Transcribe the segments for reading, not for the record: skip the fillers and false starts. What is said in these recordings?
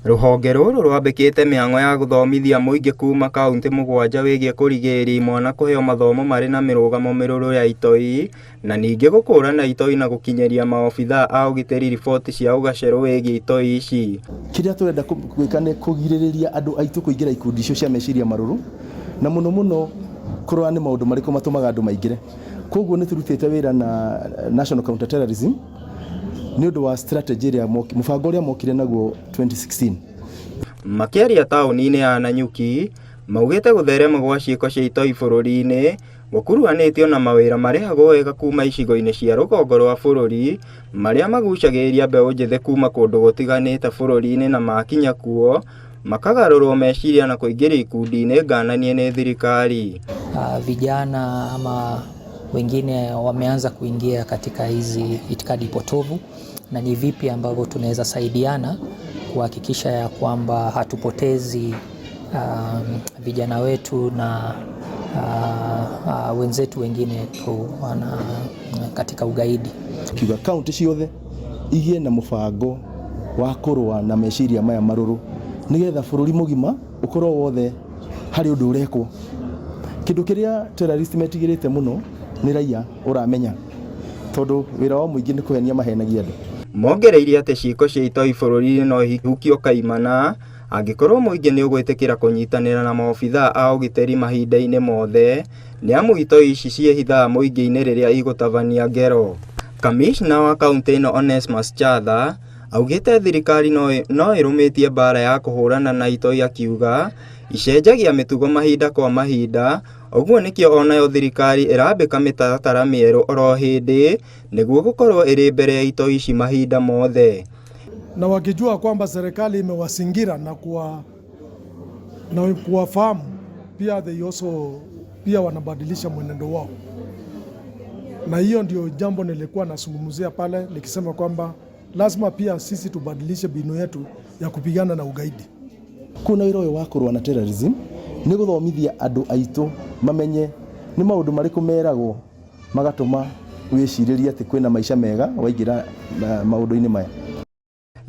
Rũhonge rũrũ rwambĩkĩte mĩhang'o ya gũthomithia mũingĩ kuma kauntĩ 7 wĩgiĩ kũrigĩrĩria imwana kũheo mathomo marĩ na mĩrũgamo mĩrũrũ ya itoi na ningĩ gũkũrana itoi na gũkinyĩria maobithaa a ũgitĩri riboti cia ũgacerũ wĩgiĩ itoi ici. Kĩrĩa tũrenda gwĩka nĩ kũgirĩrĩria andũ aitũ kũingĩra ikundi icio cia meciria marũrũ, na mũno mũno kũrora nĩ maũndũ marĩkũ matũmaga andũ maingĩre. Koguo nĩ tũrutĩte wĩra na National Counter Terrorism nĩ ũndũ wa strategy ĩrĩa mũbango ũrĩa mokire naguo 2016. Makĩaria taũni-inĩ ya Nanyuki, maugĩte gũtherema gwa ciĩko cia itoi bũrũri-inĩ gũkuruhanĩtio na mawĩra marĩhagwo wega kuma icigo-inĩ cia rũgongo rwa bũrũri marĩa magucagĩrĩria mbeũ njĩthĩ kuma kũndũ gũtiganĩte bũrũri-inĩ na makinya kuo makagarũrwo meciria na kũingĩrio ikundi-inĩ ngananie nĩ thirikari. Vijana ama wengine wameanza kuingia katika hizi itikadi potovu, na ni vipi ambavyo tunaweza saidiana kuhakikisha ya kwamba hatupotezi vijana wetu na wenzetu wengine wana, katika ugaidi. Kiuga kaunti ciothe igie na mũbango wa kũrũa na meciria maya marũrũ nĩgetha bũrũri mũgima ũkorwo wothe harĩ ũndũ ũrekwo. Kĩndũ kĩrĩa terrorist metigĩrĩte mũno nĩ raia ũramenya, tondũ wĩra wao mũingĩ nĩ kũhenia mahenagia andũ. Mongereire atĩ ciĩko cia itoi bũrũri-inĩ no ihukio kaimana angĩkorwo mũingĩ nĩ ũgwĩtĩkĩra kũnyitanĩra na maobithaa a ũgitĩri mahinda-inĩ mothe, nĩ amu itoi ici ciĩhithaga mũingĩ-inĩ rĩrĩa igũtabania ngero. Kamishna wa kauntĩ ĩno Onesmus Chatha augĩte thirikari no ĩrũmĩtie mbara ya kũhũrana na itoi, akiuga icenjagia mĩtugo mahinda kwa mahinda, ũguo nĩkĩo onayo thirikari ĩrambĩka mĩtaratara mĩerũ oro hĩndĩ nĩguo gũkorwo ĩrĩ mbere ya itoi ici mahinda mothe. Na wakijua kwamba serikali imewazingira na kuwafahamu pia, they also pia wanabadilisha mwenendo wao, na hiyo ndio jambo nilikuwa nazungumzia pale nikisema kwamba lazima pia sisi tubadilishe mbinu yetu ya kupigana na ugaidi. Kuna wĩra ũyũ wa kũrũa na terrorism nĩ gũthomithia andũ aitũ mamenye nĩ maũndũ marĩkũ meragwo magatũma wĩcirĩrie atĩ kwĩna maica mega waingĩra maũndũ-inĩ maya.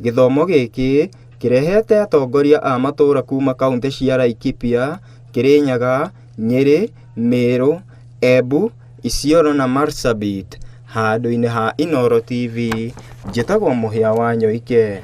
Gĩthomo gĩkĩ kĩrehete atongoria a matũũra kuma kauntĩ cia Laikipia, Kirinyaga, Nyeri, Meru, Embu, Isiolo na Marsabit. Handũ-inĩ ha Inooro TV, njĩtagwo Mũhĩa wa Nyoike.